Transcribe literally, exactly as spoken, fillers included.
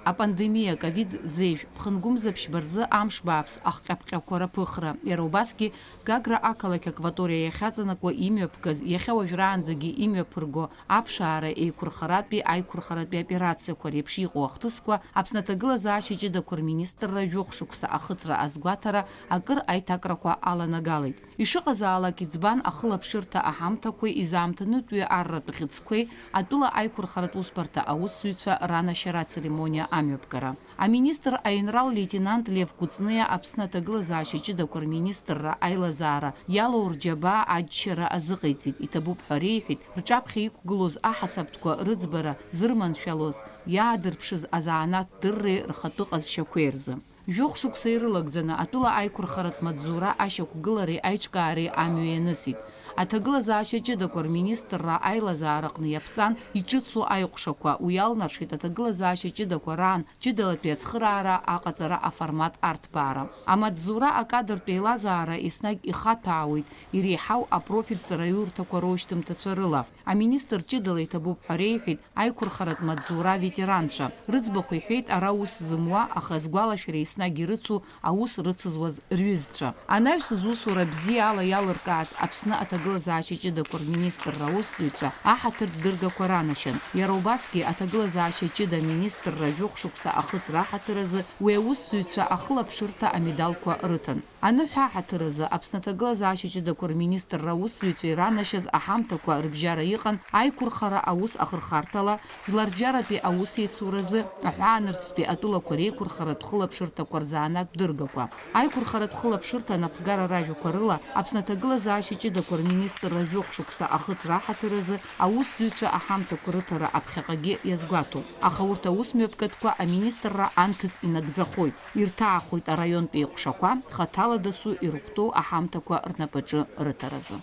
Апандемиа ковид зежә ԥхынгәымзаԥшьба рзы амш бааԥс ахҟьаԥҟьақәа раԥыхра, иара убасгьы Гагра ақалақь Акваториа иахьаҵанакуа имҩаԥгаз, иахьа уажәраанӡагьы имҩаԥырго аԥшаара еиқәырхаратәи аиқәырхаратәи операциақәа реиԥш иҟоу ахҭысқәа Аԥсны аҭагылазаашьа ҷыдақәа рминистрра жәохә шықәса ахыҵра азгәаҭара акыр аиҭакрақәа аланагалеит. Ишыҟазаалак, иӡбан ахылаԥшырҭа аҳамҭақәеи изаамҭанытәи арратә хьыӡқәеи атәыла аиқәырхаратә усбарҭа аусзуҩцәа ранашьара ацеремониа амҩаԥгара. Аминистр аинрал леитенант Лев Кәыҵниа Аԥсны аҭагылазаашьа ҷыдақәа рминистрра аилазаара иалоу рџьабаа аџьшьара азыҟаиҵеит, иҭабуп ҳәа реиҳәеит, рҿаԥхьа иқәгылоз аҳасабтәқәа рыӡбара зырманшәалоз, иаадырԥшыз азанааҭ дырреи рхатәы ҟазшьақәеи рзы. Жәохә шықәса ирылагӡаны атәыла аиқәырхаратә маҵзура ашьақәгылареи аиҿкаареи амҩа ианысит. Аҭагылазаашьа ҷыдақәа рминистрра аилазаараҟны иаԥҵан иҿыцу аиҟәшақәа, уи иалнаршеит аҭагылазаашьа ҷыдақәа раан ҷыдалатәи ацхыраара аҟаҵара аформат арҭбаара. Амаҵзура акадртә еилазаара еснагь ихаҭәаауеит иреиҳау апрофильтә ҵараиурҭақәа роушьҭымҭацәа рыла. Аминистр ҷыдала иҭабуп ҳәа реиҳәеит аиқәырхаратә маҵзура аветеранцәа. Рыӡбахә иҳәеит ара ус зымуа, аха азгәалашәара еснагь ирыцу аус рыцызуаз рҩызцәа. Анаҩс зусура бзиа ала иалыркааз Аԥсны аҭагылазаашьа ҷыдақәа рминистрра аусзуҩцәа аҳаҭыртә дыргақәа ранашьан. Иара убасгьы аҭагылазаашьа ҷыда аминистрра жәохә шықәса ахыҵра аҳаҭыр азы уи аусзуҩцәа ахылаԥшырҭа амедалқәа рыҭан. Аныҳәа аҳаҭыр азы Аԥсны аҭагылазаашьа ҷыдақәа рминистрра аусзуҩцәа иранашьаз аҳамҭақәа рыбжьара иҟан аиқәырхара аус ахырхарҭала, жәларбжьаратәи аусеицуразы, аҳәаанырцәтәи атәылақәа реиқәырхаратә хылаԥшырҭақәа рзанааҭтә дыргақәа. Аиқәырхаратә хылаԥшырҭа анапхгара ражәақәа рыла Аԥсны аҭагылазаашьа ҷыдақәа рминистрра жәохә шықәса ахыҵра аҳаҭыр азы аусзуҩцәа аҳамҭақәа рыҭара аԥхьаҟагьы иазгәаҭоуп. Аха урҭ аусмҩаԥгатәқәа аминистрра анҭыҵ инагӡахоит. Ирҭаахоит араионтә еиҟәшақәа, хаҭала дасу ирыхәҭоу аҳамҭақәа рнапаҿы рыҭаразы.